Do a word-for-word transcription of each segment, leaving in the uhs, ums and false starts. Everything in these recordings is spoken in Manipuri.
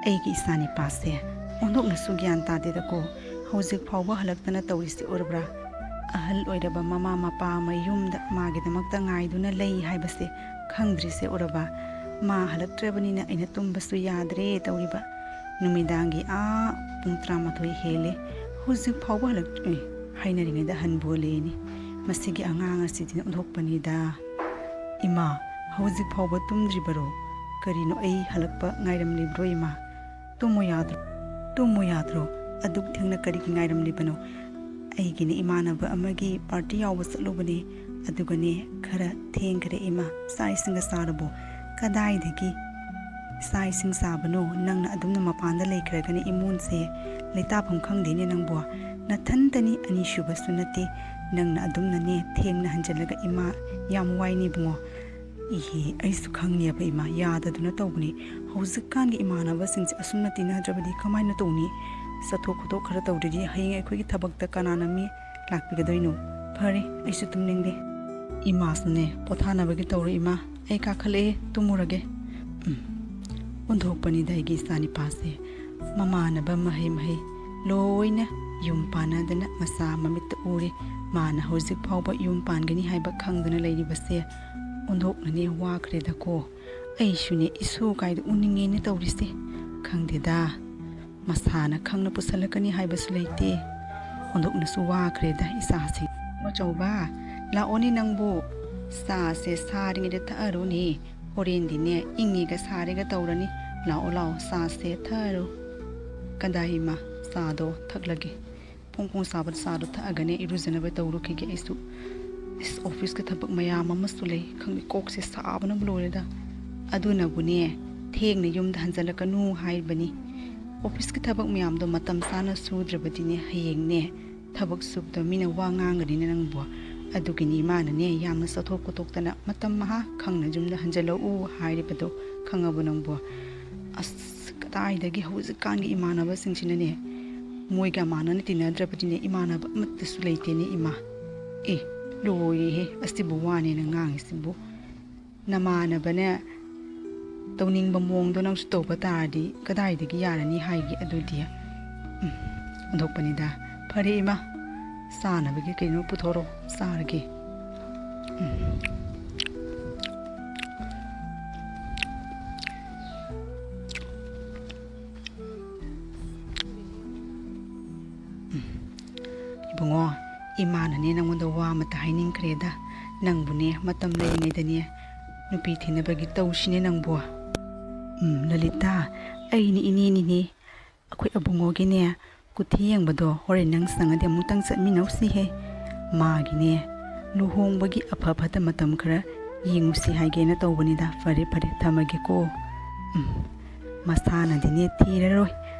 ꯑꯩꯒꯤ ꯏꯆꯥꯅꯤꯄꯥꯁꯦ ꯑꯣꯟꯊꯣꯛꯅꯁꯨ ꯒ꯭ꯌꯥꯟ ꯇꯥꯗꯦꯗꯀꯣ꯫ ꯍꯧꯖꯤꯛ ꯐꯥꯎꯕ ꯍꯜꯂꯛꯇꯅ ꯇꯧꯔꯤꯁꯤ ꯎꯔꯕ꯭ꯔꯥ? ꯑꯍꯜ ꯑꯣꯏꯔꯕ ꯃꯃꯥ ꯃꯄꯥ ꯃꯌꯨꯝꯗ ꯃꯥꯒꯤꯗꯃꯛꯇ ꯉꯥꯏꯗꯨꯅ ꯂꯩ ꯍꯥꯏꯕꯁꯦ ꯈꯪꯗ꯭ꯔꯤꯁꯦ ꯎꯔꯕ? ꯃꯥ ꯍꯜꯂꯛꯇ꯭ꯔꯕꯅꯤꯅ ꯑꯩꯅ ꯇꯨꯝꯕꯁꯨ ꯌꯥꯗ꯭ꯔꯦ ꯇꯧꯔꯤꯕ꯫ ꯅꯨꯃꯤꯗꯥꯡꯒꯤ ꯑꯥ ꯄꯨꯡ ꯇꯔꯥꯃꯥꯊꯣꯏ ꯍꯦꯜꯂꯦ, ꯍꯧꯖꯤꯛ ꯐꯥꯎꯕ ꯍꯜꯂꯛꯇ꯭ꯔꯦ꯫ ꯍꯥꯏꯅꯔꯤꯉꯩꯗ ꯍꯟꯕꯣꯂꯦꯅꯤ꯫ ꯃꯁꯤꯒꯤ ꯑꯉꯥꯡ ꯑꯁꯤꯗꯤ ꯑꯣꯟꯊꯣꯛꯄꯅꯤꯗ꯫ ꯏꯃꯥ, ꯍꯧꯖꯤꯛ ꯐꯥꯎꯕ ꯇꯨꯝꯗ꯭ꯔꯤꯕꯔꯣ? ꯀꯔꯤꯅꯣ, ꯑꯩ ꯍꯜꯂꯛꯄ ꯉꯥꯏꯔꯝꯂꯤꯕ꯭ꯔꯣ ꯏꯃꯥ? ꯇꯨꯝꯃꯨ ꯌꯥꯗ꯭ꯔꯣ? ꯇꯨꯝꯃꯨ ꯌꯥꯗ꯭ꯔꯣ? ꯑꯗꯨꯛ ꯊꯦꯡꯅ ꯀꯔꯤꯒꯤ ꯉꯥꯏꯔꯝꯂꯤꯕꯅꯣ? ꯑꯩꯒꯤꯅꯦ ꯏꯃꯥꯟꯅꯕ ꯑꯃꯒꯤ ꯄꯥꯔꯇꯤ ꯌꯥꯎꯕ ꯆꯠꯂꯨꯕꯅꯦ, ꯑꯗꯨꯒꯅꯦ ꯈꯔ ꯊꯦꯡꯈ꯭ꯔꯦ ꯏꯃꯥ꯫ ꯆꯥꯛ ꯏꯁꯤꯡꯒ ꯆꯥꯔꯕꯣ? ꯀꯗꯥꯏꯗꯒꯤ ꯆꯥꯛ ꯏꯁꯤꯡ ꯆꯥꯕꯅꯣ? ꯅꯪꯅ ꯑꯗꯨꯝꯅ ꯃꯄꯥꯟꯗ ꯂꯩꯈ꯭ꯔꯒꯅꯦ ꯏꯃꯨꯡꯁꯦ ꯂꯩꯇꯥꯐꯝ ꯈꯪꯗꯦꯅꯦ ꯅꯪꯕꯣ꯫ ꯅꯊꯟꯇꯅꯤ, ꯑꯅꯤꯁꯨꯕꯁꯨ ꯅꯠꯇꯦ꯫ ꯅꯪꯅ ꯑꯗꯨꯝꯅꯅꯦ ꯊꯦꯡꯅ ꯍꯟꯖꯤꯜꯂꯒ ꯏꯃꯥ ꯌꯥꯝ ꯋꯥꯏꯅꯦ ꯏꯕꯨꯡꯉꯣ꯫ ꯏꯍꯦ, ꯑꯩꯁꯨ ꯈꯪꯉꯦꯕ ꯏꯃꯥ, ꯌꯥꯗꯗꯨꯅ ꯇꯧꯕꯅꯤ꯫ ꯍꯧꯖꯤꯛꯀꯥꯟꯒꯤ ꯏꯃꯥꯟꯅꯕꯁꯤꯡꯁꯦ ꯑꯁꯨꯝꯅ ꯇꯤꯟꯅꯗ꯭ꯔꯕꯗꯤ ꯀꯃꯥꯏꯅ ꯇꯧꯅꯤ? ꯆꯠꯊꯣꯛ ꯈꯣꯠꯇꯣꯛ ꯈꯔ ꯇꯧꯗ꯭ꯔꯗꯤ ꯍꯌꯦꯡ ꯑꯩꯈꯣꯏꯒꯤ ꯊꯕꯛꯇ ꯀꯅꯥꯅ ꯃꯤ ꯂꯥꯛꯄꯤꯒꯗꯣꯏꯅꯣ? ꯐꯔꯦ, ꯑꯩꯁꯨ ꯇꯨꯝꯅꯤꯡꯂꯦ꯫ ꯏꯃꯥꯁꯨꯅꯦ ꯄꯣꯊꯥꯅꯕꯒꯤ ꯇꯧꯔꯣ ꯏꯃꯥ, ꯑꯩ ꯀꯥꯈꯠꯂꯛꯑꯦ, ꯇꯨꯝꯃꯨꯔꯒꯦ꯫ ꯎꯝ, ꯑꯣꯟꯊꯣꯛꯄꯅꯤꯗ ꯑꯩꯒꯤ ꯏꯆꯥꯅꯤꯄꯥꯁꯦ꯫ ꯃꯃꯥꯟꯅꯕ ꯃꯍꯩ ꯃꯍꯩ ꯂꯣꯏꯅ ꯌꯨꯝ ꯄꯥꯟꯅꯗꯅ ꯃꯆꯥ ꯃꯃꯤꯠꯇ ꯎꯔꯦ꯫ ꯃꯥꯅ ꯍꯧꯖꯤꯛ ꯐꯥꯎꯕ ꯌꯨꯝ ꯄꯥꯟꯒꯅꯤ ꯍꯥꯏꯕ ꯈꯪꯗꯅ ꯂꯩꯔꯤꯕꯁꯦ ꯑꯣꯟꯊꯣꯛꯅꯅꯦ ꯋꯥꯈ꯭ꯔꯦꯗꯀꯣ꯫ ꯑꯩꯁꯨꯅꯦ ꯏꯁꯨ ꯀꯥꯏꯗ ꯎꯅꯤꯡꯉꯦꯅ ꯇꯧꯔꯤꯁꯦ꯫ ꯈꯪꯗꯦꯗ, ꯃꯁꯥꯅ ꯈꯪꯅ ꯄꯨꯁꯜꯂꯛꯀꯅꯤ ꯍꯥꯏꯕꯁꯨ ꯂꯩꯇꯦ꯫ ꯑꯣꯟꯊꯣꯛꯅꯁꯨ ꯋꯥꯈ꯭ꯔꯦꯗ ꯏꯆꯥꯁꯤ꯫ ꯃꯆꯧꯕ, ꯂꯥꯛꯑꯣꯅꯦ ꯅꯪꯕꯨ꯫ ꯆꯥꯁꯦ ꯁꯥꯔꯤꯉꯩꯗ ꯊꯛꯑꯔꯣꯅꯦ꯫ ꯍꯣꯔꯦꯟꯗꯤꯅꯦ ꯏꯪꯉꯦꯒ ꯁꯥꯔꯦꯒ ꯇꯧꯔꯅꯤ꯫ ꯂꯥꯛꯑꯣ ꯂꯥꯛꯑꯣ, ꯆꯥꯁꯦ ꯊꯛꯑꯔꯣ꯫ ꯀꯗꯥꯏ ꯏꯃꯥ, ꯆꯥꯗꯣ ꯊꯛꯂꯒꯦ꯫ ꯐꯣꯡ ꯐꯣꯡ ꯁꯥꯕ ꯆꯥꯗꯣ ꯊꯛꯑꯒꯅꯦ ꯏꯔꯨꯖꯅꯕ ꯇꯧꯔꯨꯈꯤꯒꯦ ꯑꯩꯁꯨ꯫ ꯏꯁ, ꯑꯣꯐꯤꯁꯀꯤ ꯊꯕꯛ ꯃꯌꯥꯝ ꯑꯃꯁꯨ ꯂꯩ꯫ ꯈꯪꯗꯦ, ꯀꯣꯛꯁꯦ ꯁꯥꯕꯅꯕꯨ ꯂꯣꯏꯔꯦꯗ꯫ ꯑꯗꯨꯅꯕꯨꯅꯦ ꯊꯦꯡꯅ ꯌꯨꯝꯗ ꯍꯟꯖꯜꯂꯛꯀꯅꯨ ꯍꯥꯏꯕꯅꯤ꯫ ꯑꯣꯐꯤꯁꯀꯤ ꯊꯕꯛ ꯃꯌꯥꯝꯗꯣ ꯃꯇꯝ ꯆꯥꯅ ꯁꯨꯗ꯭ꯔꯕꯗꯤꯅꯦ ꯍꯌꯦꯡꯅꯦ ꯊꯕꯛ ꯁꯨꯕꯗꯣ ꯃꯤꯅ ꯋꯥ ꯉꯥꯡꯒꯅꯤꯅ ꯅꯪꯕꯨ꯫ ꯑꯗꯨꯒꯤꯅꯤ ꯏꯃꯥꯅꯅꯦ ꯌꯥꯝꯅ ꯆꯠꯊꯣꯛ ꯈꯣꯠꯇꯣꯛꯇꯅ ꯃꯇꯝ ꯃꯍꯥ ꯈꯪꯅ ꯌꯨꯝꯗ ꯍꯟꯖꯜꯂꯛꯎ ꯍꯥꯏꯔꯤꯕꯗꯣ꯫ ꯈꯪꯉꯕꯣ ꯅꯪꯕꯨ? ꯑꯁ, ꯀꯗꯥꯏꯗꯒꯤ ꯍꯧꯖꯤꯛꯀꯥꯟꯒꯤ ꯏꯃꯥꯟꯅꯕꯁꯤꯡꯁꯤꯅꯅꯦ, ꯃꯣꯏꯒ ꯃꯥꯟꯅꯅ ꯇꯤꯟꯅꯗ꯭ꯔꯕꯗꯤꯅꯦ ꯏꯃꯥꯟꯅꯕ ꯑꯃꯠꯇꯁꯨ ꯂꯩꯇꯦꯅꯦ ꯏꯃꯥ꯫ ꯑꯦ, ꯂꯣꯏꯔꯦꯍꯦ, ꯑꯁꯤꯕꯨ ꯋꯥꯅꯦꯅ ꯉꯥꯡꯉꯤꯁꯤꯕꯨ꯫ ꯅꯃꯥꯟꯅꯕꯅꯦ ꯇꯧꯅꯤꯡꯕ ꯃꯑꯣꯡꯗꯣ ꯅꯪꯁꯨ ꯇꯧꯕ ꯇꯥꯔꯗꯤ ꯀꯗꯥꯏꯗꯒꯤ ꯌꯥꯔꯅꯤ ꯍꯥꯏꯒꯦ? ꯑꯗꯨꯗꯤ ꯎꯝ, ꯑꯣꯟꯊꯣꯛꯄꯅꯤꯗ꯫ ꯐꯔꯦ ꯏꯃꯥ, ꯆꯥꯅꯕꯒꯤ ꯀꯩꯅꯣ ꯄꯨꯊꯣꯔꯛꯑꯣ, ꯆꯥꯔꯒꯦ꯫ ꯎꯝ꯫ ꯏꯕꯨꯡꯉꯣ, ꯏꯃꯥꯅꯅꯦ ꯅꯪꯉꯣꯟꯗ ꯋꯥ ꯑꯃꯇ ꯍꯥꯏꯅꯤꯡꯈ꯭ꯔꯦꯗ꯫ ꯅꯪꯕꯨꯅꯦ ꯃꯇꯝ ꯂꯩꯔꯤꯉꯩꯗꯅꯦ ꯅꯨꯄꯤ ꯊꯤꯅꯕꯒꯤ ꯇꯧꯁꯤꯅꯦ ꯅꯪꯕꯨ꯫ ꯎꯝ, ꯂꯂꯤꯇꯥ, ꯑꯩꯅꯤ ꯏꯅꯦꯅꯤꯅꯦ꯫ ꯑꯩꯈꯣꯏ ꯑꯕꯨꯡꯉꯣꯒꯤꯅꯦ ꯀꯨꯊꯤ ꯌꯦꯡꯕꯗꯣ ꯍꯣꯔꯦꯟ ꯅꯪ ꯁꯪꯉꯗꯤ ꯑꯃꯨꯛꯇꯪ ꯆꯠꯃꯤꯟꯅꯧꯁꯤꯍꯦ꯫ ꯃꯥꯒꯤꯅꯦ ꯂꯨꯍꯣꯡꯕꯒꯤ ꯑꯐ ꯐꯠꯇ ꯃꯇꯝ ꯈꯔ ꯌꯦꯡꯉꯨꯁꯤ ꯍꯥꯏꯒꯦꯅ ꯇꯧꯕꯅꯤꯗ꯫ ꯐꯔꯦ ꯐꯔꯦ, ꯊꯝꯃꯒꯦꯀꯣ꯫ ꯎꯝ, ꯃꯁꯥꯅꯗꯤꯅꯦ ꯊꯤꯔꯔꯣꯏ,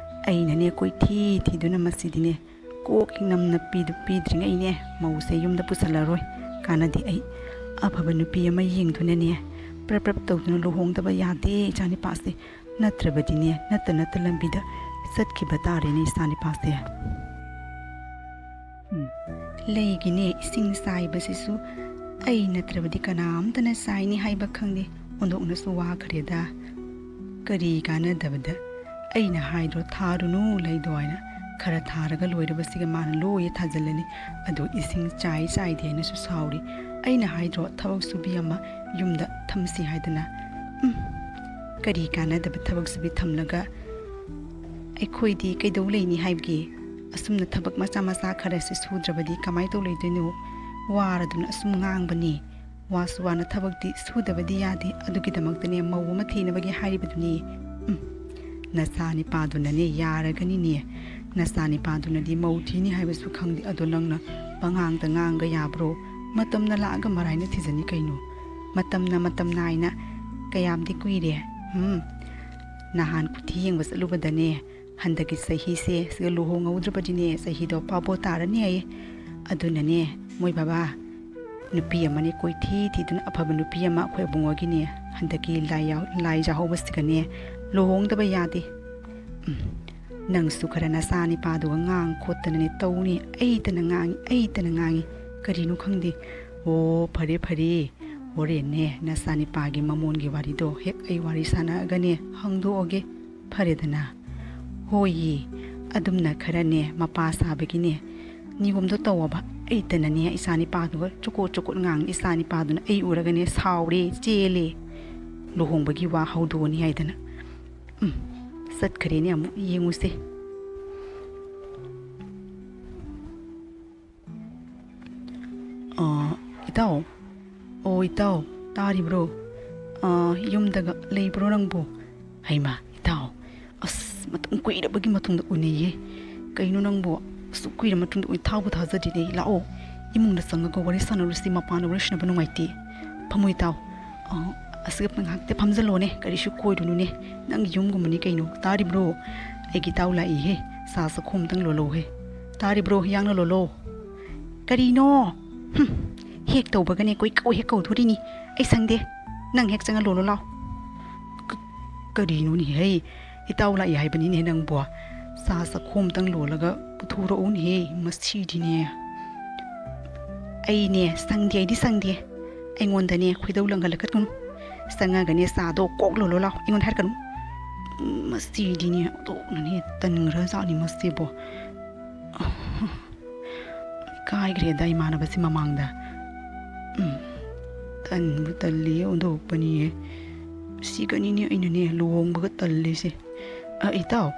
ꯑꯩꯅꯅꯦ ꯀꯣꯏꯊꯤ ꯊꯤꯗꯨꯅ ꯃꯁꯤꯗꯤꯅꯦ ꯀꯣꯛ ꯅꯝꯅ ꯄꯤꯗꯨ ꯄꯤꯗ꯭ꯔꯤꯉꯩꯅꯦ ꯃꯧꯁꯦ ꯌꯨꯝꯗ ꯄꯨꯁꯜꯂꯔꯣꯏ꯫ ꯀꯥꯟꯅꯗꯦ, ꯑꯩ ꯑꯐꯕ ꯅꯨꯄꯤ ꯑꯃ ꯌꯦꯡꯗꯨꯅꯅꯦ ꯄ꯭ꯔꯞ ꯄ꯭ꯔꯞ ꯇꯧꯗꯨꯅ ꯂꯨꯍꯣꯡꯗꯕ ꯌꯥꯗꯦ ꯏꯆꯥꯅꯤꯄꯥꯁꯦ꯫ ꯅꯠꯇ꯭ꯔꯕꯗꯤꯅꯦ ꯅꯠꯇ ꯅꯠꯇ ꯂꯝꯕꯤꯗ ꯆꯠꯈꯤꯕ ꯇꯥꯔꯦꯅꯦ ꯏꯆꯥꯅꯤꯄꯥꯁꯦ꯫ ꯎꯝ, ꯂꯩꯒꯤꯅꯦ ꯏꯁꯤꯡ ꯆꯥꯏꯕꯁꯤꯁꯨ ꯑꯩ ꯅꯠꯇ꯭ꯔꯕꯗꯤ ꯀꯅꯥꯝꯇꯅ ꯆꯥꯏꯅꯤ ꯍꯥꯏꯕ ꯈꯪꯗꯦ꯫ ꯑꯣꯟꯊꯣꯛꯅꯁꯨ ꯋꯥꯈ꯭ꯔꯦꯗ꯫ ꯀꯔꯤ ꯀꯥꯟꯅꯗꯕꯗ ꯑꯩꯅ ꯍꯥꯏꯗ꯭ꯔꯣ ꯊꯥꯔꯨꯅꯨ ꯂꯩꯗꯣ ꯍꯥꯏꯅ? ꯈꯔ ꯊꯥꯔꯒ ꯂꯣꯏꯔꯕꯁꯤꯒ ꯃꯥꯅ ꯂꯣꯏ ꯊꯥꯖꯤꯜꯂꯅꯤ꯫ ꯑꯗꯨ ꯏꯁꯤꯡ ꯆꯥꯏ ꯆꯥꯏꯗꯦ ꯍꯥꯏꯅꯁꯨ ꯁꯥꯎꯔꯤ꯫ ꯑꯩꯅ ꯍꯥꯏꯗ꯭ꯔꯣ ꯊꯕꯛ ꯁꯨꯕꯤ ꯑꯃ ꯌꯨꯝꯗ ꯊꯝꯁꯤ ꯍꯥꯏꯗꯅ? ꯎꯝ, ꯀꯔꯤ ꯀꯥꯟꯅꯗꯕ ꯊꯕꯛ ꯁꯨꯕꯤ ꯊꯝꯂꯒ ꯑꯩꯈꯣꯏꯗꯤ ꯀꯩꯗꯧ ꯂꯩꯅꯤ ꯍꯥꯏꯕꯒꯤ? ꯑꯁꯨꯝꯅ ꯊꯕꯛ ꯃꯆꯥ ꯃꯆꯥ ꯈꯔꯁꯤ ꯁꯨꯗ꯭ꯔꯕꯗꯤ ꯀꯃꯥꯏ ꯇꯧ ꯂꯩꯗꯣꯏꯅꯣ? ꯋꯥꯔꯗꯨꯅ ꯑꯁꯨꯝ ꯉꯥꯡꯕꯅꯤ꯫ ꯋꯥꯁꯨ ꯋꯥꯅ ꯊꯕꯛꯇꯤ ꯁꯨꯗꯕꯗꯤ ꯌꯥꯗꯦ꯫ ꯑꯗꯨꯒꯤꯗꯃꯛꯇꯅꯦ ꯃꯧ ꯑꯃ ꯊꯤꯅꯕꯒꯤ ꯍꯥꯏꯔꯤꯕꯗꯨꯅꯤ꯫ ꯎꯝ, ꯅꯆꯥꯅꯤꯄꯥꯗꯨꯅꯅꯦ ꯌꯥꯔꯒꯅꯤꯅꯦ꯫ ꯅꯆꯥꯅꯤꯄꯥꯗꯨꯅꯗꯤ ꯃꯧ ꯊꯤꯅꯤ ꯍꯥꯏꯕꯁꯨ ꯈꯪꯗꯦ꯫ ꯑꯗꯣ ꯅꯪꯅ ꯄꯉꯥꯡꯗ ꯉꯥꯡꯒ ꯌꯥꯕ꯭ꯔꯣ? ꯃꯇꯝꯅ ꯂꯥꯛꯑꯒ ꯃꯔꯥꯏꯅ ꯊꯤꯖꯅꯤ ꯀꯩꯅꯣ꯫ ꯃꯇꯝꯅ ꯃꯇꯝ ꯅꯥꯏꯅ ꯀꯌꯥꯝꯗꯤ ꯀꯨꯏꯔꯦ? ꯎꯝ, ꯅꯍꯥꯟ ꯀꯨꯊꯤ ꯌꯦꯡꯕ ꯆꯠꯂꯨꯕꯗꯅꯦ ꯍꯟꯗꯛꯀꯤ ꯆꯍꯤꯁꯦ ꯁꯤꯒ ꯂꯨꯍꯣꯡꯍꯧꯗ꯭ꯔꯕꯗꯤꯅꯦ ꯆꯍꯤꯗꯣ ꯄꯥꯕꯣ ꯇꯥꯔꯅꯤ ꯍꯥꯏꯌꯦ꯫ ꯑꯗꯨꯅꯅꯦ ꯃꯣꯏ ꯕꯕꯥ, ꯅꯨꯄꯤ ꯑꯃꯅꯦ ꯀꯣꯏꯊꯤ ꯊꯤꯗꯨꯅ ꯑꯐꯕ ꯅꯨꯄꯤ ꯑꯃ ꯑꯩꯈꯣꯏ ꯑꯕꯨꯡꯉꯣꯒꯤꯅꯦ ꯍꯟꯗꯛꯀꯤ ꯂꯥꯏ ꯌꯥꯎ-, ꯂꯥꯏ ꯆꯥꯍꯧꯕꯁꯤꯒꯅꯦ ꯂꯨꯍꯣꯡꯗꯕ ꯌꯥꯗꯦ꯫ ꯎꯝ, ꯅꯪꯁꯨ ꯈꯔ ꯅꯆꯥ ꯅꯤꯄꯥꯗꯨꯒ ꯉꯥꯡ ꯈꯣꯠꯇꯅꯅꯦ ꯇꯧꯅꯤ꯫ ꯑꯩꯇꯅ ꯉꯥꯡꯉꯤ, ꯑꯩꯇꯅ ꯉꯥꯡꯉꯤ꯫ ꯀꯔꯤꯅꯣ ꯈꯪꯗꯦ꯫ ꯑꯣ, ꯐꯔꯦ ꯐꯔꯦ, ꯍꯣꯔꯦꯟꯅꯦ ꯅꯆꯥꯅꯤꯄꯥꯒꯤ ꯃꯃꯣꯟꯒꯤ ꯋꯥꯔꯤꯗꯣ ꯍꯦꯛ ꯑꯩ ꯋꯥꯔꯤ ꯁꯥꯟꯅꯑꯒꯅꯦ ꯍꯪꯗꯣꯛꯑꯒꯦ꯫ ꯐꯔꯦꯗꯅ? ꯍꯣꯏꯌꯦ, ꯑꯗꯨꯝꯅ ꯈꯔꯅꯦ ꯃꯄꯥ ꯁꯥꯕꯒꯤꯅꯦ ꯅꯤꯌꯣꯝꯗꯣ ꯇꯧꯑꯣꯕ꯫ ꯑꯩꯇꯅꯅꯦ ꯏꯆꯥꯅꯤꯄꯥꯗꯨꯒ ꯆꯨꯀꯣꯠ ꯆꯨꯀꯣꯠ ꯉꯥꯡꯉꯤ꯫ ꯏꯆꯥꯅꯤꯄꯥꯗꯨꯅ ꯑꯩ ꯎꯔꯒꯅꯦ ꯁꯥꯎꯔꯦ, ꯆꯦꯜꯂꯦ꯫ ꯂꯨꯍꯣꯡꯕꯒꯤ ꯋꯥ ꯍꯧꯗꯣꯛꯑꯅꯤ ꯍꯥꯏꯗꯅ꯫ ꯎꯝ, ꯆꯠꯈ꯭ꯔꯦꯅꯦ ꯑꯃꯨꯛ꯫ ꯌꯦꯡꯉꯨꯁꯦ꯫ ꯑ, ꯏꯇꯥꯎ꯫ ꯑꯣ, ꯏꯇꯥꯎ, ꯇꯥꯔꯤꯕ꯭ꯔꯣ? ꯑ, ꯌꯨꯝꯗꯒ ꯂꯩꯕ꯭ꯔꯣ ꯅꯪꯕꯨ? ꯍꯩꯃꯥ, ꯏꯇꯥꯎ, ꯑꯁ, ꯃꯇꯝ ꯀꯨꯏꯔꯕꯒꯤ ꯃꯇꯨꯡꯗ ꯎꯅꯩꯌꯦ꯫ ꯀꯩꯅꯣ ꯅꯪꯕꯨ? ꯑꯁꯨꯛ ꯀꯨꯏꯔ ꯃꯇꯨꯡꯗ ꯎꯅ-, ꯊꯥꯕꯨ ꯊꯥꯖꯗꯦꯅꯦ꯫ ꯂꯥꯛꯑꯣ, ꯏꯃꯨꯡꯗ ꯆꯪꯉꯒ ꯋꯥꯔꯤ ꯁꯥꯟꯅꯔꯨꯁꯤ, ꯃꯄꯥꯟꯗ ꯋꯥꯔꯤ ꯁꯥꯟꯅꯕ ꯅꯨꯡꯉꯥꯏꯇꯦ꯫ ꯐꯝꯃꯣ, ꯏꯇꯥꯎ꯫ ꯑ, ꯑꯁꯤꯗ ꯉꯥꯏꯍꯥꯛꯇ ꯐꯝꯖꯜꯂꯣꯅꯦ, ꯀꯔꯤꯁꯨ ꯀꯣꯏꯔꯨꯅꯨꯅꯦ꯫ ꯅꯪꯒꯤ ꯌꯨꯝꯒꯨꯝꯕꯅꯤ ꯀꯩꯅꯣ, ꯇꯥꯔꯤꯕ꯭ꯔꯣ? ꯑꯩꯒꯤ ꯏꯇꯥꯎ ꯂꯥꯛꯏꯍꯦ, ꯆꯥ ꯆꯥꯛꯈꯣꯝ ꯑꯝꯇꯪ ꯂꯣꯜꯂꯧꯍꯦ꯫ ꯇꯥꯔꯤꯕ꯭ꯔꯣ? ꯌꯥꯡꯅ ꯂꯣꯜꯂꯣ꯫ ꯀꯔꯤꯅꯣ? ꯍꯨꯝ, ꯍꯦꯛ ꯇꯧꯕꯒꯅꯦ ꯀꯣꯏꯀꯧ ꯍꯦꯛ ꯀꯧꯗꯣꯔꯤꯅꯤ꯫ ꯑꯩ ꯁꯪꯗꯦ꯫ ꯅꯪ ꯍꯦꯛ ꯆꯪꯉ ꯂꯣꯜꯂꯣ ꯂꯥꯎ꯫ ꯀ-, ꯀꯔꯤꯅꯣꯅꯦꯍꯦ? ꯏꯇꯥꯎ ꯂꯥꯛꯏ ꯍꯥꯏꯕꯅꯤꯅꯦ ꯅꯪꯕꯣ꯫ ꯆꯥ ꯆꯥꯛꯈꯣꯝ ꯑꯝꯇꯪ ꯂꯣꯜꯂꯒ ꯄꯨꯊꯣꯔꯛꯎꯅꯦꯍꯦ, ꯃꯁꯤꯗꯤꯅꯦ꯫ ꯑꯩꯅꯦ ꯁꯪꯗꯦ, ꯑꯩꯗꯤ ꯁꯪꯗꯦ꯫ ꯑꯩꯉꯣꯟꯗꯅꯦ ꯈꯣꯏꯗꯧ ꯂꯪꯍꯜꯂꯛꯀꯅꯨ꯫ ꯆꯪꯉꯒꯅꯦ ꯆꯥꯗꯣ ꯀꯣꯛ ꯂꯣꯜꯂꯣ ꯂꯥꯎ, ꯑꯩꯉꯣꯟꯗ ꯍꯥꯏꯔꯛꯀꯅꯨ꯫ ꯎꯝ, ꯃꯁꯤꯗꯤꯅꯦ ꯑꯣꯟꯊꯣꯛꯅꯅꯦ ꯇꯟꯈ꯭ꯔꯖꯥꯠꯅꯤ ꯃꯁꯤꯕꯣ꯫ ꯏꯀꯥꯏꯈ꯭ꯔꯦꯗ ꯏꯃꯥꯟꯅꯕꯁꯤ ꯃꯃꯥꯡꯗ꯫ ꯎꯝ, ꯇꯟꯕꯨ ꯇꯜꯂꯤꯌꯦ, ꯑꯣꯟꯊꯣꯛꯄꯅꯤꯌꯦ꯫ ꯁꯤꯒꯅꯤꯅꯦ ꯑꯩꯅꯅꯦ ꯂꯨꯍꯣꯡꯕꯒ ꯇꯜꯂꯤꯁꯦ꯫ ꯑ, ꯏꯇꯥꯎ,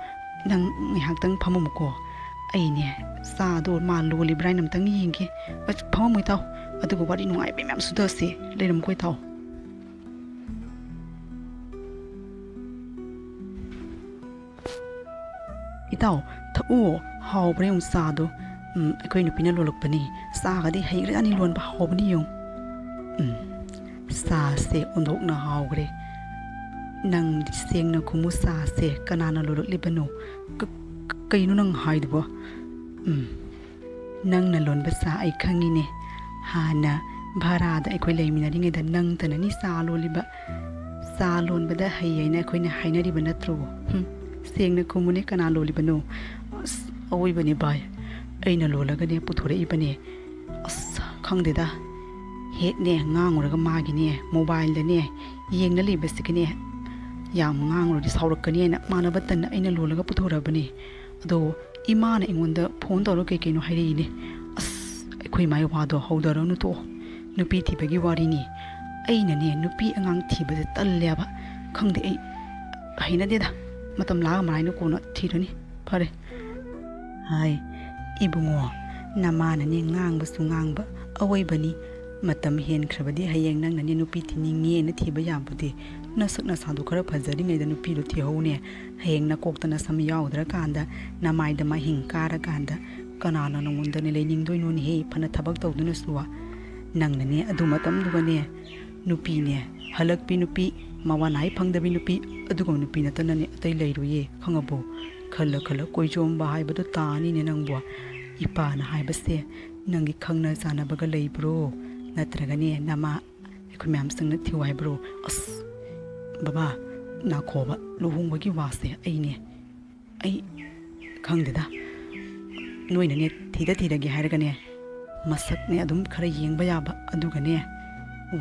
ꯅꯪ ꯉꯥꯏꯍꯥꯛꯇꯪ ꯐꯝꯃꯝꯃꯨꯀꯣ꯫ ꯑꯩꯅꯦ ꯆꯥꯗꯣ ꯃꯥ ꯂꯣꯜꯂꯤꯕ꯭ꯔꯥ ꯍꯥꯏꯅ ꯑꯝꯇꯪ ꯌꯦꯡꯒꯦ꯫ ꯑꯁ, ꯐꯝꯃꯝꯃꯨ ꯏꯇꯥꯎ, ꯑꯗꯨꯒ ꯋꯥꯔꯤ ꯅꯨꯡꯉꯥꯏꯕ ꯃꯌꯥꯝ ꯁꯨꯗꯁꯦ꯫ ꯂꯩꯔꯝꯃꯨꯀꯣ ꯏꯇꯥꯎ꯫ ꯏꯇꯥꯎ, ꯊꯛꯎ, ꯍꯥꯎꯕ꯭ꯔꯥ ꯌꯦꯡꯉꯨ ꯆꯥꯗꯣ꯫ ꯎꯝ, ꯑꯩꯈꯣꯏ ꯅꯨꯄꯤꯅ ꯂꯣꯜꯂꯛꯄꯅꯤ꯫ ꯆꯥꯒꯗꯤ ꯍꯩꯈ꯭ꯔꯖꯥꯠꯅꯤ ꯂꯣꯟꯕ, ꯍꯥꯎꯕꯅꯤ ꯌꯦꯡꯉꯨ꯫ ꯎꯝ, ꯆꯥꯁꯦ ꯑꯣꯟꯊꯣꯛꯅ ꯍꯥꯎꯈ꯭ꯔꯦ꯫ ꯅꯪ ꯁꯦꯡꯅ ꯈꯨꯝꯃꯨ, ꯆꯥꯁꯦ ꯀꯅꯥꯅ ꯂꯣꯜꯂꯛꯂꯤꯕꯅꯣ? ꯀ-, ꯀ-, ꯀꯩꯅꯣ ꯅꯪ ꯍꯥꯏꯗꯨꯕꯣ? ꯎꯝ, ꯅꯪꯅ ꯂꯣꯟꯕ ꯆꯥ ꯑꯩ ꯈꯪꯉꯤꯅꯦ꯫ ꯍꯥꯟꯅ ꯚꯔꯥꯗ ꯑꯩꯈꯣꯏ ꯂꯩꯃꯤꯟꯅꯔꯤꯉꯩꯗ ꯅꯪꯇꯅꯅꯤ ꯆꯥ ꯂꯣꯜꯂꯤꯕ꯫ ꯆꯥ ꯂꯣꯟꯕꯗ ꯍꯩ ꯍꯥꯏꯅ ꯑꯩꯈꯣꯏꯅ ꯍꯥꯏꯅꯔꯤꯕ ꯅꯠꯇ꯭ꯔꯣ? ꯍꯨꯝ, ꯁꯦꯡꯅ ꯈꯨꯝꯃꯨꯅꯦ, ꯀꯅꯥ ꯂꯣꯜꯂꯤꯕꯅꯣ? ꯑꯁ, ꯑꯋꯣꯏꯕꯅꯦ ꯚꯥꯏ, ꯑꯩꯅ ꯂꯣꯜꯂꯒꯅꯦ ꯄꯨꯊꯣꯔꯛꯏꯕꯅꯦ꯫ ꯑꯁ, ꯈꯪꯗꯦꯗ, ꯍꯦꯛꯅꯦ ꯉꯥꯡꯉꯨꯔꯒ ꯃꯥꯒꯤꯅꯦ ꯃꯣꯕꯥꯏꯜꯗꯅꯦ ꯌꯦꯡꯅ ꯂꯩꯕꯁꯤꯒꯅꯦ ꯌꯥꯝ ꯉꯥꯡꯉꯨꯔꯗꯤ ꯁꯥꯎꯔꯛꯀꯅꯤ ꯍꯥꯏꯅ ꯃꯥꯟꯅꯕ ꯇꯟꯅ ꯑꯩꯅ ꯂꯣꯜꯂꯒ ꯄꯨꯊꯣꯔꯛꯑꯕꯅꯤ꯫ ꯑꯗꯣ ꯏꯃꯥꯅ ꯑꯩꯉꯣꯟꯗ ꯐꯣꯟ ꯇꯧꯔꯒ ꯀꯩ ꯀꯩꯅꯣ ꯍꯥꯏꯔꯛꯏꯅꯦ꯫ ꯑꯁ, ꯑꯩꯈꯣꯏ ꯏꯃꯥꯒꯤ ꯋꯥꯗꯣ ꯍꯧꯗꯔꯅꯨ, ꯇꯣꯛꯑꯣ꯫ ꯅꯨꯄꯤ ꯊꯤꯕꯒꯤ ꯋꯥꯔꯤꯅꯤ꯫ ꯑꯩꯅꯅꯦ ꯅꯨꯄꯤ ꯑꯉꯥꯡ ꯊꯤꯕꯁꯦ ꯇꯜꯂꯦꯕ꯫ ꯈꯪꯗꯦ, ꯑꯩ ꯍꯩꯅꯗꯦꯗ꯫ ꯃꯇꯝ ꯂꯥꯛꯑ ꯃꯔꯥꯏꯅ ꯀꯣꯟꯅ ꯊꯤꯔꯅꯤ꯫ ꯐꯔꯦ꯫ ꯍꯥꯏ, ꯏꯕꯨꯡꯉꯣ, ꯅꯃꯥꯅꯅꯦ ꯉꯥꯡꯕꯁꯨ ꯉꯥꯡꯕ ꯑꯋꯣꯏꯕꯅꯤ꯫ ꯃꯇꯝ ꯍꯦꯟꯈ꯭ꯔꯕꯗꯤ ꯍꯌꯦꯡ ꯅꯪꯅꯅꯦ ꯅꯨꯄꯤ ꯊꯤꯅꯤꯡꯉꯦꯅ ꯊꯤꯕ ꯌꯥꯕꯗꯤ꯫ ꯅꯁꯛ ꯅꯁꯥꯗꯣ ꯈꯔ ꯐꯖꯔꯤꯉꯩꯗ ꯅꯨꯄꯤꯗꯣ ꯊꯤꯍꯧꯅꯦ꯫ ꯍꯌꯦꯡ ꯅꯀꯣꯛꯇ ꯅꯁꯝ ꯌꯥꯎꯗ꯭ꯔꯀꯥꯟꯗ, ꯅꯃꯥꯏꯗ ꯃꯍꯤꯡ ꯀꯥꯔꯀꯥꯟꯗ ꯀꯅꯥꯅ ꯅꯉꯣꯟꯗꯅꯦ ꯂꯩꯅꯤꯡꯗꯣꯏꯅꯣꯅꯦꯍꯦ? ꯐꯅ ꯊꯕꯛ ꯇꯧꯗꯨꯅꯁꯨ꯫ ꯅꯪꯅꯅꯦ ꯑꯗꯨ ꯃꯇꯝꯗꯨꯒꯅꯦ ꯅꯨꯄꯤꯅꯦ, ꯍꯜꯂꯛꯄꯤ ꯅꯨꯄꯤ, ꯃꯋꯥ ꯅꯥꯏ ꯐꯪꯗꯕꯤ ꯅꯨꯄꯤ, ꯑꯗꯨꯒꯨꯝꯕ ꯅꯨꯄꯤ ꯅꯠꯇꯅꯅꯦ ꯑꯇꯩ ꯂꯩꯔꯣꯏꯌꯦ, ꯈꯪꯉꯕꯣ? ꯈꯜꯂ ꯈꯜꯂ ꯀꯣꯏꯖꯣꯝꯕ ꯍꯥꯏꯕꯗꯨ ꯇꯥꯅꯤꯅꯦ ꯅꯪꯕꯨ꯫ ꯏꯄꯥꯅ ꯍꯥꯏꯕꯁꯦ ꯅꯪꯒꯤ ꯈꯪꯅ ꯆꯥꯟꯅꯕꯒ ꯂꯩꯕ꯭ꯔꯣ? ꯅꯠꯇ꯭ꯔꯒꯅꯦ ꯅꯃꯥ ꯑꯩꯈꯣꯏ ꯃꯌꯥꯝ ꯆꯪꯅ ꯊꯤꯌꯨ ꯍꯥꯏꯕ꯭ꯔꯣ? ꯑꯁ, ꯕꯕꯥ, ꯅꯥꯈꯣꯕ, ꯂꯨꯍꯣꯡꯕꯒꯤ ꯋꯥꯁꯦ ꯑꯩꯅꯦ, ꯑꯩ ꯈꯪꯗꯦꯗ꯫ ꯅꯣꯏꯅꯅꯦ ꯊꯤꯗ ꯊꯤꯔꯒꯦ ꯍꯥꯏꯔꯒꯅꯦ, ꯃꯁꯛꯅꯦ ꯑꯗꯨꯝ ꯈꯔ ꯌꯦꯡꯕ ꯌꯥꯕ, ꯑꯗꯨꯒꯅꯦ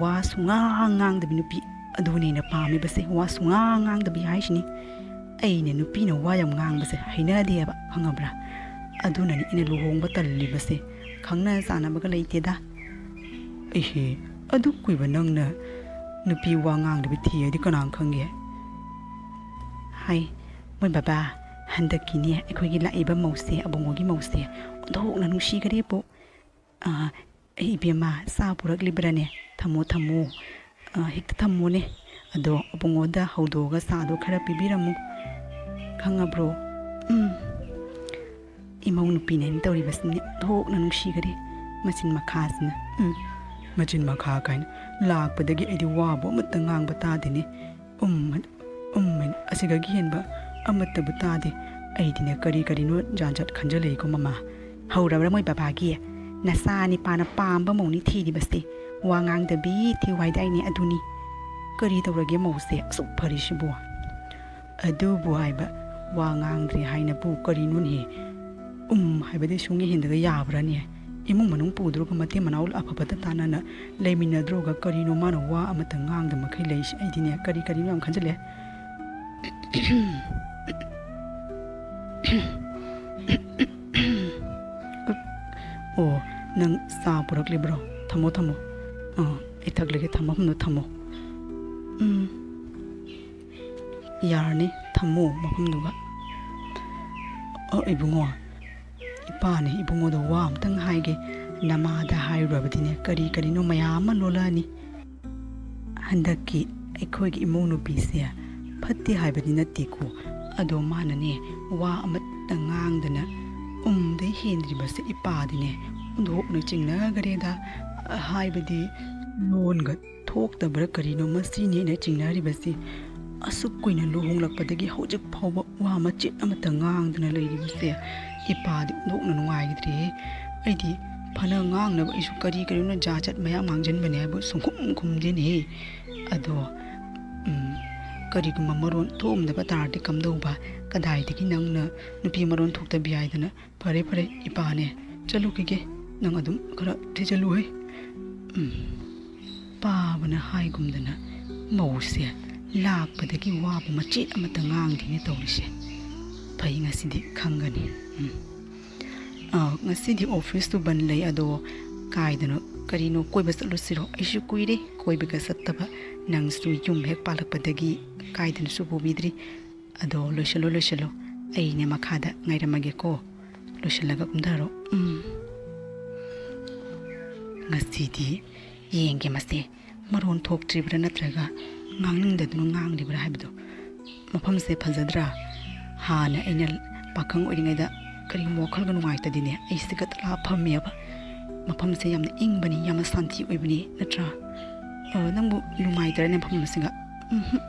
ꯋꯥ ꯁꯨꯉꯥꯡ ꯉꯥꯡꯗꯕꯤ ꯅꯨꯄꯤ, ꯑꯗꯨꯅꯦ ꯑꯩꯅ ꯄꯥꯝꯃꯤꯕꯁꯦ꯫ ꯋꯥ ꯁꯨꯉꯥꯡ ꯉꯥꯡꯗꯕꯤ ꯍꯥꯏꯁꯤꯅꯤ꯫ ꯑꯩꯅꯦ ꯅꯨꯄꯤꯅ ꯋꯥ ꯌꯥꯝ ꯉꯥꯡꯕꯁꯦ ꯍꯩꯅꯗꯦꯕ, ꯈꯪꯉꯕ꯭ꯔꯥ? ꯑꯗꯨꯅꯅꯤ ꯑꯩꯅ ꯂꯨꯍꯣꯡꯕ ꯇꯜꯂꯤꯕꯁꯦ꯫ ꯈꯪꯅ ꯆꯥꯟꯅꯕꯒ ꯂꯩꯇꯦꯗ꯫ ꯏꯍꯦ, ꯑꯗꯨ ꯀꯨꯏꯕ ꯅꯪꯅ ꯅꯨꯄꯤ ꯋꯥ ꯉꯥꯡꯗꯕꯤ ꯊꯤ ꯍꯥꯏꯗꯤ ꯀꯅꯥꯅ ꯈꯪꯒꯦ? ꯍꯥꯏ, ꯃꯣꯏ ꯕꯕꯥ, ꯍꯟꯗꯛꯀꯤꯅꯦ ꯑꯩꯈꯣꯏꯒꯤ ꯂꯥꯛꯏꯕ ꯃꯧꯁꯦ, ꯑꯕꯨꯡꯉꯣꯒꯤ ꯃꯧꯁꯦ, ꯑꯣꯟꯊꯣꯛꯅ ꯅꯨꯡꯁꯤꯈꯔꯦꯕꯨ꯫ ꯑꯥ, ꯑꯩ ꯏꯕꯦꯝꯃ, ꯆꯥ ꯄꯨꯔꯛꯂꯤꯕ꯭ꯔꯥꯅꯦ? ꯊꯝꯃꯣ, ꯊꯝꯃꯣ꯫ ꯑꯥ, ꯍꯦꯛꯇ ꯊꯝꯃꯣꯅꯦ꯫ ꯑꯗꯣ ꯑꯕꯨꯡꯉꯣꯗ ꯍꯧꯗꯣꯛꯑꯒ ꯆꯥꯗꯣ ꯈꯔ ꯄꯤꯕꯤꯔꯝꯃꯨ꯫ ꯈꯪꯉꯕ꯭ꯔꯣ? ꯎꯝ꯫ ꯏꯃꯧ ꯅꯨꯄꯤꯅ ꯑꯩꯅ ꯇꯧꯔꯤꯕꯁꯤꯅꯦ ꯑꯣꯟꯊꯣꯛꯅ ꯅꯨꯡꯁꯤꯈꯔꯦ꯫ ꯃꯆꯤꯟ ꯃꯈꯥꯁꯤꯅ, ꯎꯝ, ꯃꯆꯤꯟ ꯃꯈꯥ ꯀꯥꯏꯅ꯫ ꯂꯥꯛꯄꯗꯒꯤ ꯑꯩꯗꯤ ꯋꯥꯕꯨ ꯑꯃꯠꯇ ꯉꯥꯡꯕ ꯇꯥꯗꯦꯅꯦ꯫ ꯎꯝ, ꯎꯝ, ꯑꯁꯤꯗꯒꯤ ꯍꯦꯟꯕ ꯑꯃꯠꯇꯕꯨ ꯇꯥꯗꯦ꯫ ꯑꯩꯗꯤꯅꯦ ꯀꯔꯤ ꯀꯔꯤꯅꯣ ꯖꯥꯠ ꯖꯥꯠ ꯈꯟꯖꯜꯂꯛꯏꯀꯣ ꯃꯃꯥ꯫ ꯍꯧꯔꯕ꯭ꯔꯥ ꯃꯣꯏ ꯕꯕꯥꯒꯤ? ꯅꯆꯥ ꯅꯤꯄꯥꯅ ꯄꯥꯝꯕ ꯃꯧꯅꯤ ꯊꯤꯔꯤꯕꯁꯦ꯫ ꯋꯥ ꯉꯥꯡꯗꯕꯤ ꯊꯤꯌꯨ ꯍꯥꯏꯗꯥꯏꯅꯦ ꯑꯗꯨꯅꯤ꯫ ꯀꯔꯤ ꯇꯧꯔꯒꯦ ꯃꯧꯁꯦ ꯑꯁꯨꯛ ꯐꯔꯤꯁꯤꯕꯨ? ꯑꯗꯨꯕꯨ ꯍꯥꯏꯕ, ꯋꯥ ꯉꯥꯡꯗ꯭ꯔꯤ ꯍꯥꯏꯅꯕꯨ ꯀꯔꯤꯅꯣꯅꯦ? ꯎꯝ ꯍꯥꯏꯕꯗꯤ ꯁꯨꯡꯍꯦꯟ ꯍꯦꯟꯗꯒ ꯌꯥꯕ꯭ꯔꯥꯅꯦ? ꯏꯃꯨꯡ ꯃꯅꯨꯡ ꯄꯨꯗ꯭ꯔꯣꯒ ꯃꯇꯩ ꯃꯅꯥꯎ ꯑꯐꯕꯇ ꯇꯥꯟꯅꯅ ꯂꯩꯃꯤꯟꯅꯗ꯭ꯔꯣꯒ ꯀꯔꯤꯅꯣ ꯃꯥꯅ ꯋꯥ ꯑꯃꯇ ꯉꯥꯡꯗ ꯃꯈꯩ ꯂꯩꯁꯦ? ꯑꯩꯗꯤꯅꯦ ꯀꯔꯤ ꯀꯔꯤꯅꯣ ꯌꯥꯝ ꯈꯟꯖꯤꯜꯂꯦ꯫ ꯑꯣ, ꯅꯪ ꯆꯥ ꯄꯨꯔꯛꯂꯤꯕ꯭ꯔꯣ? ꯊꯝꯃꯣ, ꯊꯝꯃꯣ꯫ ꯑꯥ, ꯑꯩ ꯊꯛꯂꯒꯦ, ꯊꯝꯃꯣ, ꯃꯐꯝꯗ ꯊꯝꯃꯣ꯫ ꯎꯝ, ꯌꯥꯔꯅꯤ, ꯊꯝꯃꯣ ꯃꯐꯝꯗꯨꯒ꯫ ꯑ, ꯏꯕꯨꯡꯉꯣ, ꯏꯄꯥꯅꯦ, ꯏꯕꯨꯡꯉꯣꯗ ꯋꯥ ꯑꯝꯇꯪ ꯍꯥꯏꯒꯦ꯫ ꯅꯃꯥꯗ ꯍꯥꯏꯔꯨꯔꯕꯗꯤꯅꯦ, ꯀꯔꯤ ꯀꯔꯤꯅꯣ ꯃꯌꯥꯝ ꯑꯃ ꯂꯣꯜꯂꯛꯑꯅꯤ꯫ ꯍꯟꯗꯛꯀꯤ ꯑꯩꯈꯣꯏꯒꯤ ꯏꯃꯧ ꯅꯨꯄꯤꯁꯦ ꯐꯠꯇꯦ ꯍꯥꯏꯕꯗꯤ ꯅꯠꯇꯦꯀꯣ, ꯑꯗꯣ ꯃꯥꯅꯅꯦ ꯋꯥ ꯑꯃꯠꯇ ꯉꯥꯡꯗꯅ ꯎꯝꯗꯩ ꯍꯦꯟꯗ꯭ꯔꯤꯕꯁꯦ ꯏꯄꯥꯗꯤꯅꯦ ꯑꯣꯟꯊꯣꯛꯅ ꯆꯤꯡꯅꯈ꯭ꯔꯦꯗ꯫ ꯍꯥꯏꯕꯗꯤ ꯂꯣꯟꯒ ꯊꯣꯛꯇꯕ꯭ꯔꯥ ꯀꯔꯤꯅꯣ ꯃꯁꯤꯅꯦꯅ ꯆꯤꯡꯅꯔꯤꯕꯁꯤ꯫ ꯑꯁꯨꯛ ꯀꯨꯏꯅ ꯂꯨꯍꯣꯡꯂꯛꯄꯗꯒꯤ ꯍꯧꯖꯤꯛ ꯐꯥꯎꯕ ꯋꯥ ꯃꯆꯦꯠ ꯑꯃꯠꯇ ꯉꯥꯡꯗꯅ ꯂꯩꯔꯤꯕꯁꯦ ꯏꯄꯥꯗꯤ ꯑꯣꯟꯊꯣꯛꯅ ꯅꯨꯡꯉꯥꯏꯈꯤꯗ꯭ꯔꯦꯍꯦ꯫ ꯑꯩꯗꯤ ꯐꯅ ꯉꯥꯡꯅꯕ ꯑꯩꯁꯨ ꯀꯔꯤ ꯀꯔꯤꯅꯣ ꯖꯥꯠ ꯖꯥꯠ ꯃꯌꯥꯝ ꯉꯥꯡꯁꯤꯟꯕꯅꯦ ꯍꯥꯏꯕꯨ ꯁꯨꯡꯈꯨꯝ ꯈꯨꯝꯗꯦꯅꯦꯍꯦ꯫ ꯑꯗꯣ, ꯎꯝ, ꯀꯔꯤꯒꯨꯝꯕ ꯃꯔꯣꯟ ꯊꯣꯛꯑꯝꯗꯕ ꯇꯥꯔꯗꯤ ꯀꯝꯗꯧꯕ? ꯀꯗꯥꯏꯗꯒꯤ ꯅꯪꯅ ꯅꯨꯄꯤ ꯃꯔꯣꯟ ꯊꯣꯛꯇꯕꯤ ꯍꯥꯏꯗꯅ? ꯐꯔꯦ, ꯐꯔꯦ, ꯏꯄꯥꯅꯦ, ꯆꯠꯂꯨꯈꯤꯒꯦ꯫ ꯅꯪ ꯑꯗꯨꯝ ꯈꯔ ꯊꯤꯖꯤꯜꯂꯨꯍꯦ꯫ ꯎꯝ, ꯄꯥꯕꯅ ꯍꯥꯏꯒꯨꯝꯗꯅ ꯃꯧꯁꯦ ꯂꯥꯛꯄꯗꯒꯤ ꯋꯥꯕ ꯃꯆꯦꯠ ꯑꯃꯠꯇ ꯉꯥꯡꯗꯦꯅꯦ ꯇꯧꯔꯤꯁꯦ꯫ ꯐꯩ, ꯉꯁꯤꯗꯤ ꯈꯪꯒꯅꯤ꯫ ꯎꯝ꯫ ꯑꯥ, ꯉꯁꯤꯗꯤ ꯑꯣꯐꯤꯁꯇꯨ ꯕꯟ ꯂꯩ, ꯑꯗꯣ ꯀꯥꯏꯗꯅꯣ ꯀꯔꯤꯅꯣ ꯀꯣꯏꯕ ꯆꯠꯂꯨꯁꯤꯔꯣ? ꯑꯩꯁꯨ ꯀꯨꯏꯔꯦ ꯀꯣꯏꯕꯒ ꯆꯠꯇꯕ꯫ ꯅꯪꯁꯨ ꯌꯨꯝ ꯍꯦꯛ ꯄꯥꯜꯂꯛꯄꯗꯒꯤ ꯀꯥꯏꯗꯅꯁꯨ ꯄꯨꯕꯤꯗ꯭ꯔꯤ꯫ ꯑꯗꯣ ꯂꯣꯏꯁꯤꯜꯂꯣ, ꯂꯣꯏꯁꯤꯜꯂꯣ꯫ ꯑꯩꯅꯦ ꯃꯈꯥꯗ ꯉꯥꯏꯔꯝꯃꯒꯦꯀꯣ꯫ ꯂꯣꯏꯁꯤꯜꯂꯒ ꯀꯨꯝꯊꯔꯣ꯫ ꯎꯝ꯫ ꯉꯁꯤꯗꯤ ꯌꯦꯡꯒꯦ ꯃꯁꯦ, ꯃꯔꯣꯟ ꯊꯣꯛꯇ꯭ꯔꯤꯕ꯭ꯔꯥ ꯅꯠꯇ꯭ꯔꯒ ꯉꯥꯡꯅꯤꯡꯗꯗꯨꯅ ꯉꯥꯡꯂꯤꯕ꯭ꯔꯥ ꯍꯥꯏꯕꯗꯣ꯫ ꯃꯐꯝꯁꯦ ꯐꯖꯗ꯭ꯔꯥ? ꯍꯥꯟꯅ ꯑꯩꯅ ꯄꯥꯈꯪ ꯑꯣꯏꯔꯤꯉꯩꯗ ꯀꯔꯤꯒꯨꯝꯕ ꯋꯥꯈꯜꯒ ꯅꯨꯡꯉꯥꯏꯇꯗꯤꯅꯦ, ꯑꯩꯁꯦ ꯒꯇꯂꯥ ꯐꯝꯃꯦꯕ꯫ ꯃꯐꯝꯁꯦ ꯌꯥꯝꯅ ꯏꯪꯕꯅꯤ, ꯌꯥꯝꯅ ꯁꯥꯟꯇꯤ ꯑꯣꯏꯕꯅꯤ, ꯅꯠꯇ꯭ꯔꯥ? ꯑ, ꯅꯪꯕꯨ ꯅꯨꯡꯉꯥꯏꯇ꯭ꯔꯅꯦ ꯃꯐꯝ ꯑꯁꯤꯒ? ꯎꯝꯍꯨꯝ,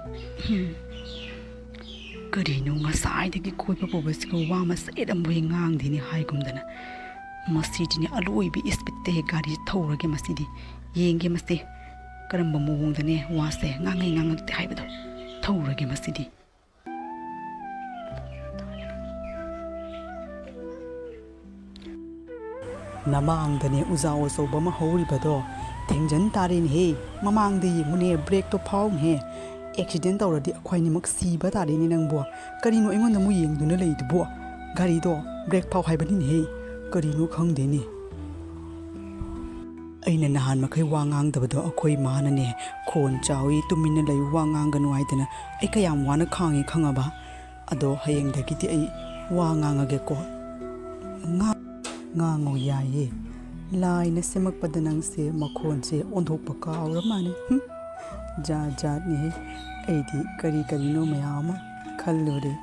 ꯎꯝ꯫ ꯀꯔꯤꯅꯣ ꯉꯁꯥꯏꯗꯒꯤ ꯀꯣꯏꯕ ꯄꯨꯕꯁꯤꯒ ꯋꯥ ꯃꯆꯦꯠ ꯑꯃꯕꯨ ꯍꯦꯛ ꯉꯥꯡꯗꯦꯅꯦ ꯍꯥꯏꯒꯨꯝꯗꯅ꯫ ꯃꯁꯤꯗꯤꯅꯦ ꯑꯂꯣꯏꯕꯤ ꯏꯁꯄꯤꯠꯇ ꯍꯦꯛ ꯒꯥꯔꯤ ꯊꯧꯔꯒꯦ ꯃꯁꯤꯗꯤ꯫ ꯌꯦꯡꯒꯦ ꯃꯁꯦ ꯀꯔꯝꯕ ꯃꯑꯣꯡꯗꯅꯦ ꯋꯥꯁꯦ ꯉꯥꯡꯉꯩ ꯉꯥꯡꯉꯛꯇꯦ ꯍꯥꯏꯕꯗꯣ꯫ ꯊꯧꯔꯒꯦ ꯃꯁꯤꯗꯤ꯫ ꯅꯃꯥꯡꯗꯅꯦ ꯎꯖꯥꯎ ꯑꯆꯧꯕ ꯑꯃ ꯍꯧꯔꯤꯕꯗꯣ ꯊꯦꯡꯖꯟ ꯇꯥꯔꯦꯅꯦꯍꯦ꯫ ꯃꯃꯥꯡꯗ ꯌꯦꯡꯉꯨꯅꯦ, ꯕ꯭ꯔꯦꯛꯇꯣ ꯐꯥꯎꯅꯦꯍꯦ꯫ ꯑꯦꯛꯁꯤꯗꯦꯟ ꯇꯧꯔꯗꯤ ꯑꯩꯈꯣꯏꯅꯤꯃꯛ ꯁꯤꯕ ꯇꯥꯔꯦꯅꯦ ꯅꯪꯕꯨ꯫ ꯀꯔꯤꯅꯣ ꯑꯩꯉꯣꯟꯗ ꯑꯃꯨꯛ ꯌꯦꯡꯗꯨꯅ ꯂꯩꯗꯨꯕꯣ? ꯒꯥꯔꯤꯗꯣ ꯕ꯭ꯔꯦꯛ ꯐꯥꯎ ꯍꯥꯏꯕꯅꯤꯅꯦꯍꯦ꯫ ꯀꯔꯤꯅꯣ ꯈꯪꯗꯦꯅꯦ꯫ ꯑꯩꯅ ꯅꯍꯥꯟ ꯃꯈꯩ ꯋꯥ ꯉꯥꯡꯗꯕꯗꯣ ꯑꯩꯈꯣꯏ ꯃꯥꯅꯅꯦ ꯈꯣꯟ ꯆꯥꯎꯏ, ꯇꯨꯃꯤꯟꯅ ꯂꯩꯌꯨ, ꯋꯥ ꯉꯥꯡꯒꯅꯨ ꯍꯥꯏꯗꯅ ꯑꯩ ꯀꯌꯥꯝ ꯋꯥꯅ ꯈꯥꯡꯉꯤ ꯈꯪꯉꯕ? ꯑꯗꯣ ꯍꯌꯦꯡꯗꯒꯤꯗꯤ ꯑꯩ ꯋꯥ ꯉꯥꯡꯉꯒꯦꯀꯣ꯫ ꯉꯥ-, ꯉꯥꯡꯉꯣ, ꯌꯥꯏꯌꯦ꯫ ꯂꯥꯏꯅ ꯁꯦꯝꯃꯛꯄꯗ ꯅꯪꯁꯦ ꯃꯈꯣꯟꯁꯦ ꯑꯣꯟꯊꯣꯛꯄ ꯀꯥꯎꯔ ꯃꯥꯜꯂꯦ꯫ ꯍꯨꯝ, ꯖꯥꯠ ꯖꯥꯠꯅꯤꯍꯦ꯫ ꯑꯩꯗꯤ ꯀꯔꯤ ꯀꯔꯤꯅꯣ ꯃꯌꯥꯝ ꯑꯃ ꯈꯜꯂꯨꯔꯦ꯫